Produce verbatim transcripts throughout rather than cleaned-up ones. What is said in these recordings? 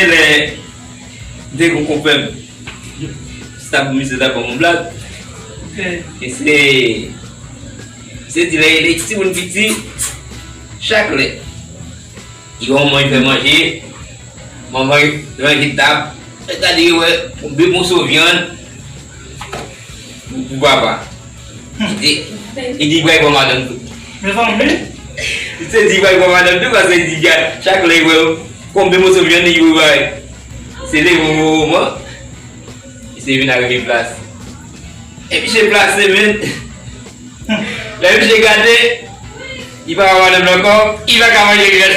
Lè m te gen yon konpè m, misye t ap ban m yon blag. E se, se di lè, lè timoun piti, chak lè, li wè manman li fè manje, manman li range tab, li gade, li wè yon de moso vyann pou, pou papa. Li di, li di, "Pral pran madanm tou." Mezanmi. Li te di, "Pral pran madanm tou," paske li di, "Gad, chak lè li wè konbyen moso vyann li wè bay." Se leve yon moman, misye vin arive plas. E misye plase, men. Lè misye gade, li pa wè madanm nan ankò, li pa ka manje vyann.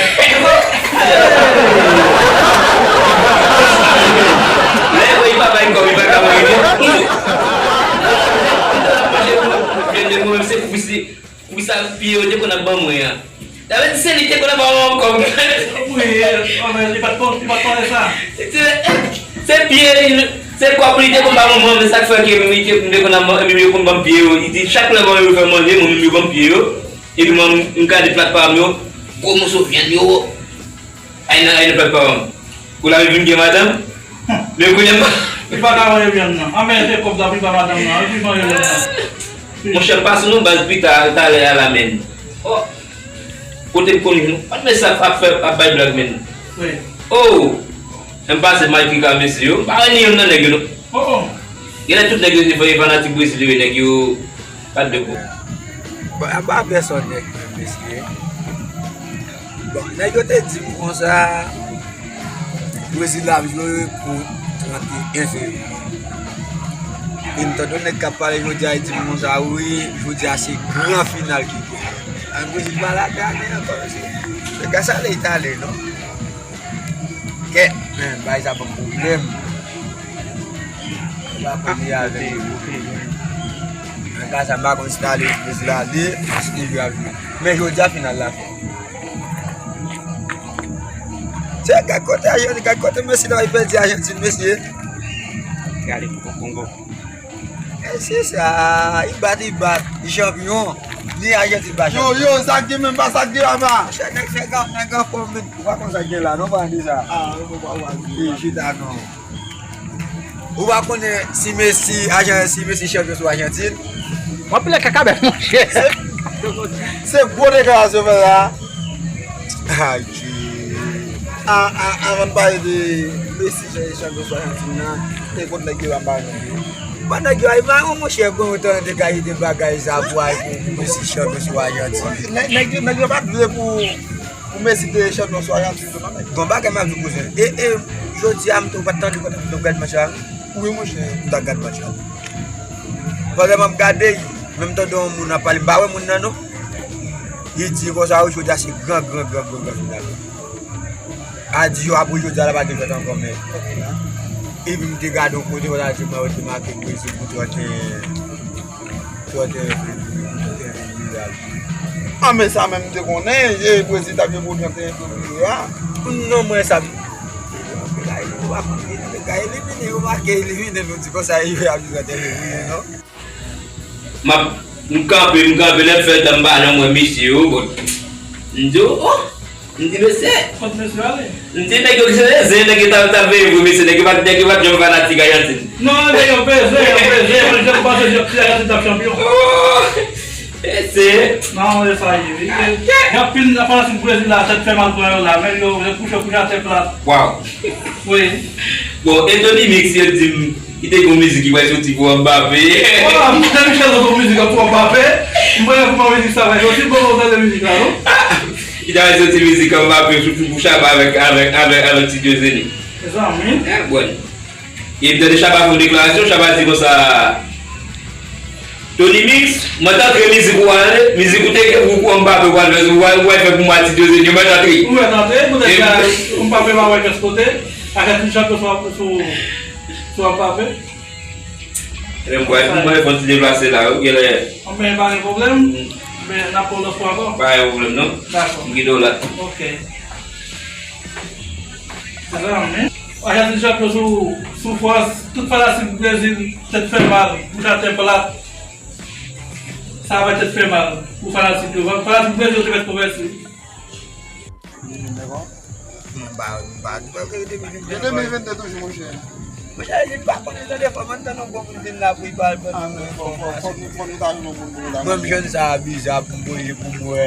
Lè yo, li pa bay kòb, li pa ka manje vyann. Vyann de mwen, se pou se, pou sa pye yo te konn ap ban mwen an. Sa vle di se li te konn ap ban mwen kòb. Wi, anmè, li pa t konn, li pa t konnen sa. Se, se pye, se kòb li te konn ban mwen, men sa k fè ke menm li te, li te konn ap ban, menm yo konn ban m pye yo. Li di, chak lè mwen yo fè manje, mwen menm yo ban m pye yo. Epi mwen, m gade plat pa m yo, gwo moso vyann yo. Ay nan, ay nan plat pa m. Kou la vin gen madanm. Men kounye a. Li pa ka manje vyann nan. Anmè, se kòb la, li ba madanm nan. Li manje vyann nan. Monchè, m pase yon baz pita, talè a la, men. Oh! Kote m konn jwenn, pa t mesye ap fè, ap bay blag, men. Wi. Oh! M pase Matrika, mesye yo. M pa wè ni youn nan nèg yo, non. Oh, oh. Genlè tout nèg yo se fanatik Brezil yo ye, nèg yo pa t de kou. Bon, a pa pèsòn nèg menm, mesye. Bon, nèg yo te di m konsa, Brezil ap jwe pou trannteyen fevriye. E m tande yon nèg k ap pale jodi a, li di m konsa, wi, jodi a se gran final ki gen. An Brezil pa la gade ankò, mesye. Nèg la sa lè li t ale, non? Kèt, men, bagay sa ban m pwoblèm. Ou pa konn li avè m. Nan ka sa, m pa konn si l ale, si l ale, si li jwe ap jwe. Men jodi a final la fèt. Se gad kote Ajantin, gad kote Messi la, li pèdi Ajantin, mesye. Gade pou Kongo. E se sa, li bat, li bat, li chanpyon. Ni Ajantin pa chanpyon. Yo, yo, sa k gen menm pa sa k gen papa. Monchè, nèg fè gaf, nèg anfòm, men ou pa konn sa k gen la, non, pa di sa. Ah, ou pa, ou pa di. Chita non. Ou pa konnen si Messi, Ajan-, si Messi chanpyon sou Ajantin? W ap pile kakabèt, monchè. Se, se gwo deklarasyon fè la. Ay, Dye. A, a, avan n pale de Messi, chanpyon sou Ajantin nan, te kont nèg yo anba nan yo. Bon, nèg yo, ay, mayon, monchè, bon, otan de kalite bagay sa pou al pou, pou Messi chanpyon sou Ajantin. Nèg, nèg yo, nèg yo pa t vle pou, pou Messi te chanpyon sou Ajantin, non, men. Bon, bagay m ap di, kouzen. E, e, jodi a, m tou pa t tande kote m t ap gad match la. Wi, monchè. M t ap gad match la. Pandan m ap gade, men m tande yon moun ap pale, m pa wè moun nan, non. Li di konsa, wi, jodi a se gran, gran, gran, gran, gran final. A di yo apre jodi a la pa gen fèt ankò, men. Epi m te gade yon kote, kote a di mwen yo te make Brezil pou trannteyen, trannteyen fevriye, pou trannteyen fevriye a. Ah, men sa menm m te konnen, e Brezil t ap jwe pou trannteyen fevriye a. Non, mwen sa. Yo pa konn elimine, yo pa ka elimine, nou di konsa, yo ap jwe trannteyen fevriye, non? M ap, m kanpe, m kanpe, lè m fè tan m pa janm wè mesye yo, bon. M di, oh, oh. M di, mesye. Kot mesye ale? M di, nèg yo ki se zen, nèg yo t ap, t ap veye pou mesye, nèg yo pa t, nèg yo pa t janm fanatik Ajantin. Non, nèg yo bezwen, yo bezwen, mwen janm panse si Ajantin t ap chanpyon. Oh, mesye. Non, e sa ye, wi. Y ap fin, y ap fanatik Brezil la, tèt fè mal pran yo la, men yo, yo kouche, kouche atè plat. Waw. Wi. Bon, e Tony Mix, yo di m, li te gen yon mizik ki pral soti pou Mbappé. Wala, m te Michel sot yon mizik pou Mbappé. M pa konn kòman mizik sa va soti, bon, ou tande mizik la, non? Li ta pral soti mizik Mbappé sou, sou, pou Shabba avèk, avèk, avèk, avèk Ti Dieusené. Mezanmi. Eh, bon. E m tande Shabba fè yon deklarasyon, Shabba di konsa, Tony Mix, mwen t antre mizik ou a, mizik ou te gen pou, pou Mbappé, ou pral fè, ou pral, ou pral fè pou mwen a Ti Dieusené, mwen t antre. Ou mèt antre, poutèt sa, Mbappé pa wè kès kote, ak Ajantin chanpyon sou, sou, sou Mbappé. Ebyen, mwen, mwen fè yon ti deplase la, wi, genlè. Anben, pa gen pwoblèm. Men, n ap pran lòt fwa ankò. Pa gen pwoblèm, non. Dakò. M kite w la. Ok. Se sa, men. Ajantin chanpyon sou, sou Frans, tout fanatik Brezil, tèt fè mal, bouch atè plat. Sa va tèt fè mal pou fanatik yo. Fanatik Brezil yo te mèt konvèti. M pa, m pa, m pa, de de mil vennde toujou, monchè. Monchè, li pa konn li tande fò, mwen tann yon bon moun vin la pou li pale ban nou enfòmasyon. Fò nou ta jwenn yon moun pou nou ta. Mwen, m jwenn sa a biza pou m voye pou m wè.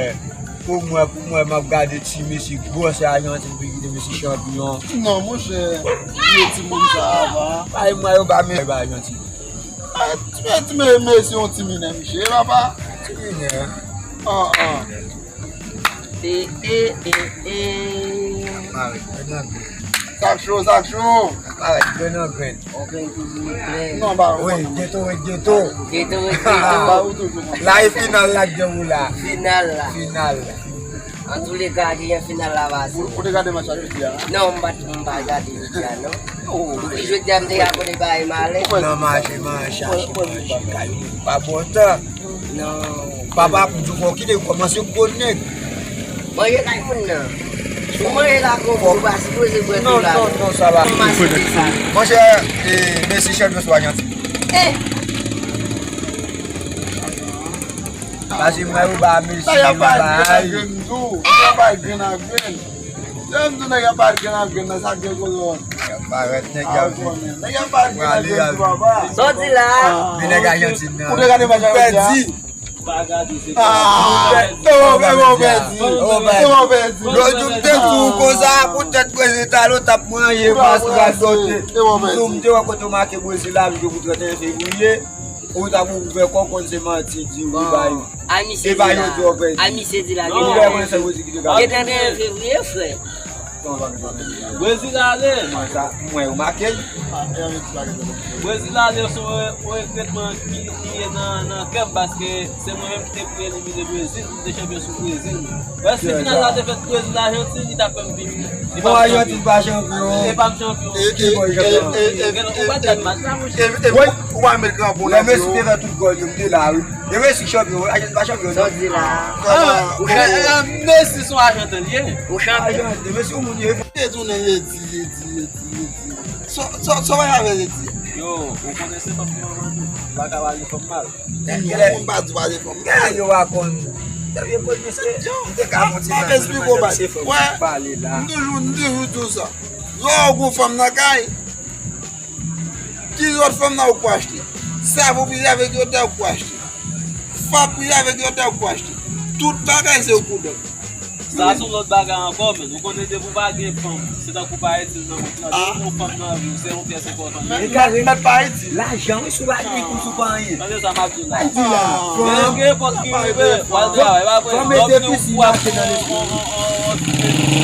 Pou m wè, pou m wè, m ap gade ti mesye gwòs Ajantin pou kite mesye chanpyon. Non, monchè, vye timoun sa a, va. Bay mwen yo ba men, ba Ajantin. Ah, ti men, ti men, men se yon ti minè, misye, papa. Ti minè. Ah, ah. E, e, e, e. Parèt grenn an grenn. Sak cho, sak cho. Parèt grenn an grenn. Ou grenn toujou klè. Non, ba, wi, geto, wi, geto. Geto, wi, geto. Ba, ou toujou konsa. La e final la k gen ou la. Final la. Final la. Antouleka, ki gen final la pase. Ou, ou te gade match la jodi a? Non, m pa, m pa gade jodi a, non. Depi jodi a, m te ka konnen bagay malè. Nan mache, mache, chache, mache, kay moun pa bon tan. Non. Papa, m di w fò w kite kòmanse gwo nèg. Manje kay moun nan. Si w manje la konbo, ou pa sipoze bwè tou la. Non, non, non, sa va. Monchè, eh, mèsi chanpyon sou Ajantin. Eh! Pase mwen yo ba mesye yo bay. Nèg yo bay grenn ak grenn. Lè m di nèg yo bay grenn ak grenn, men sa gen kolon. Nèg yo parèt, nèg yo ap vin. Nèg yo bay grenn ak grenn, papa. Sa w di la? Men nèg Ajantin nan. Ou te gade match la jodi a? Pèdi. Ah, se mwen pèdi. Se mwen pèdi. Lòt jou m te di w konsa, poutèt Brezil talè w t ap manje mas radote. M te wè kote w make Brezil la, m di w pou trannteyen fevriye. Ou ta pou ouvè kò w konn se manti di wi ba yo. E ba yo di w pèdi. Misye di la. Ou wè konn se Brezil ki te ka. Gen trannteyen fevriye, frè. Brezil ale. Mwen sa, mwen yo make l. Brezil ale se yon, yon regretman ki, ki ye nan, nan kè m paske se mwen menm ki te pou elimine Brezil, m te chanpyon sou Brezil. Wè, si final la te fèt Brezil Ajantin, li t ap fè m pi. Bon, Ajantin pa chanpyon. E pa m chanpyon. Ki bò chanpyon? Ou pa t gad match la, monchè. Ou pa met kranpon nan pye w. Messi te fè tout gòl yo, m te la, wi. E Messi chanpyon, Ajantin pa chanpyon, non. Messi se yon Ajantin li ye. Ou chanpyon. Ajantin, Messi yon moun ye. Te tounen Redi, Redi, Redi, Redi. Sa w pa avè Redi? Yo, ou konnen se fanm ki manman nou. Ou pa ka pale fanm mal. Moun pa di pale fanm mal. Yo pa konn. Yo pa konn, mesye. Yo, m te ka monte nan espliko bay. Wè, m toujou, m toujou di w sa. Lè w gon fanm nan kay, kilòt fanm nan ou k pou achte. Savo prive avèk yo tè ou k pou achte. Fab prive avèk yo tè ou k pou achte. Tout bagay se ou k pou donn. Sa se yon lòt bagay ankò, men ou konnen depi w pa gen fanm, se tankou pa itil nan mond lan. Depi w gon fanm nan vi w, se yon pyès enpòtan. Men, men pa itil. Lajan, wi, si w pa gen kòb, si w pa anyen. Tande sa m ap di w la. Gen, gen epòk ki rive, w al travay, pa vre? Lè w vini ou pou achte yon, yon, yon, yon ti peti,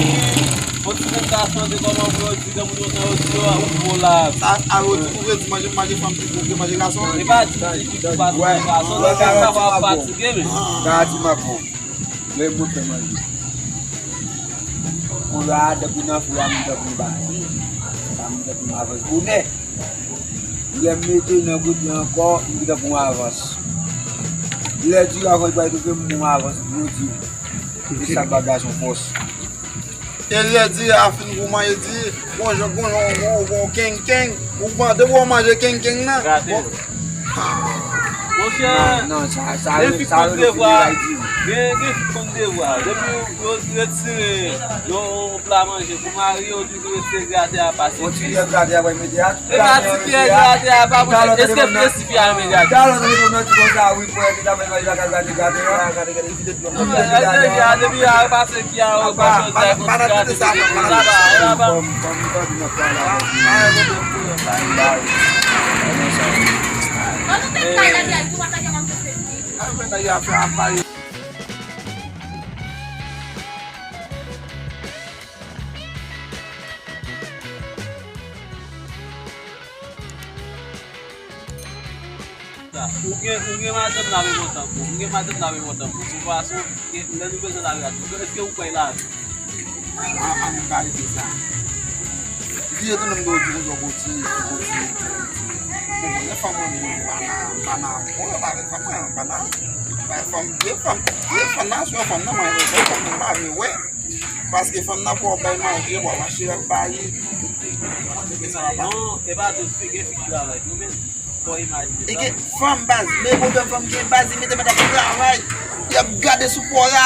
yon ti peti ka chanje kòman pou yo di, gen moun yo nan yo di yo, ou gwo la. Sa, a, ou di, ou vle di manje, manje fanm pi gwo ke manje gason? E pa di, di, di, di, pa manje gason, nan sa fwa w ap fatige, men. Gade ti makon. Lè m fè manje. Kounye a, depi nan fri a, m tankou m bay. Sa m tankou m avans bonè. Lè m mete nan goute ankò, m tankou m avans. Lè di avan, li pral toufe m, m avans, dlo di. E sa k ba gason fòs. E lè di a fin gouman, e di, gon jan, gon jan, gon, gon, kenken, ou mande pou w manje kenken nan. Gade. Bon. Monchè, non, non, sa, sa, gen fi k konn devwa, gen, gen fi k konn devwa. Depi yo retire yon, yon pla manje pou mari yo, toujou retire gratè a pase. Yon ti pyè gratè a, mete a. E pa ti pyè gratè a, pa monchè, èske m te sifi a men gratè? Talè w te konn di konsa, wi, frè, ki ta fè manje la, gade gratè a. Depi a, depi a, pase ki a, ou pa chòt la, konn gratè. Sa va, sa va. Ou gen, ou gen madanm nan men mwen tankou. Ou gen madanm nan men mwen tankou. Pou fason, gen, lè nou bezwen lari a tou. Èske ou pran lari? A, a, men pa rete sa. Vye tou nan m do di konsa, gwo ti, gwo ti, gwo ti. Bon, lè fanm mwen, mwen pa nan, pa nan, bon, yo pa vle fanm mwen, pa nan. Bay fanm, vye fanm, vye fanm nan, sou fanm nan, mwen, vye fanm nan, pa vle wè. Paske fanm nan pou w bay manje, pou w mache, l ap ba li. Mwen te fè sa, papa. Non, e pa tout fi, gen fi ki travay tou, men. Fò w imajine sa. E gen fanm baz, men pwoblèm fanm gen baz, li mete madanm travay. Y ap gade sou pò la.